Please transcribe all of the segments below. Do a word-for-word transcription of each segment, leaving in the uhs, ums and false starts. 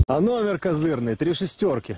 А номер козырный, три шестерки.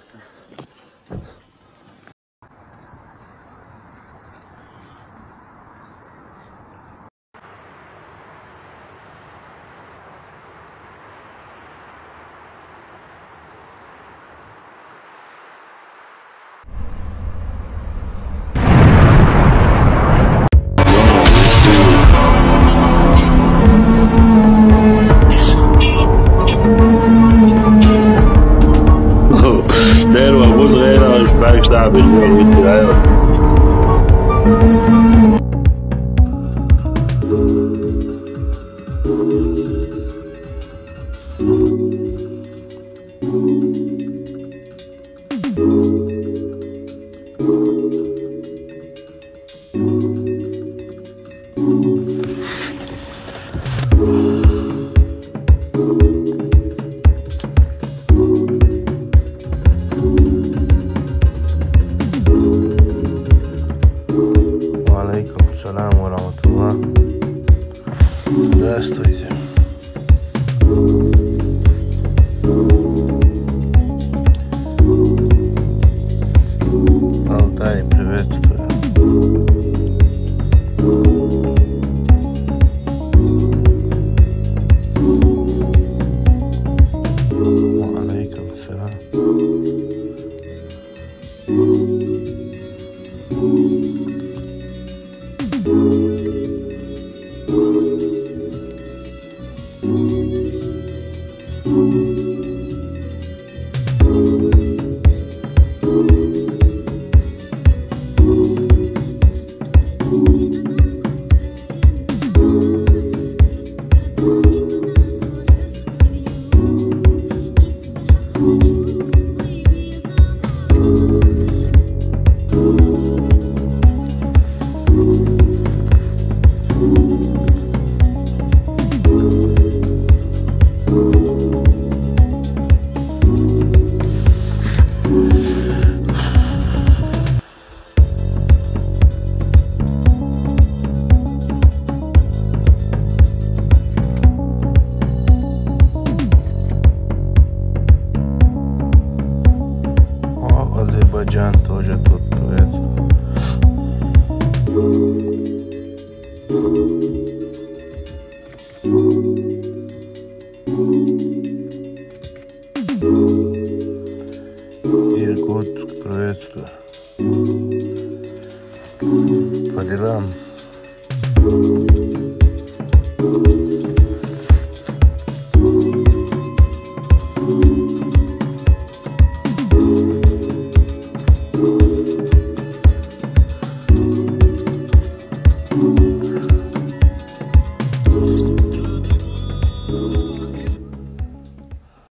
Stell mal Bus rein, ich steig da, bin ich wieder richtig rein. Валейкум салам ва рахматуллах. Здравствуйте. Алтай, приветствую. Ва алейкум салам. О, Азербайджан тоже тут, привет. Иркутск, приветствую. По делам.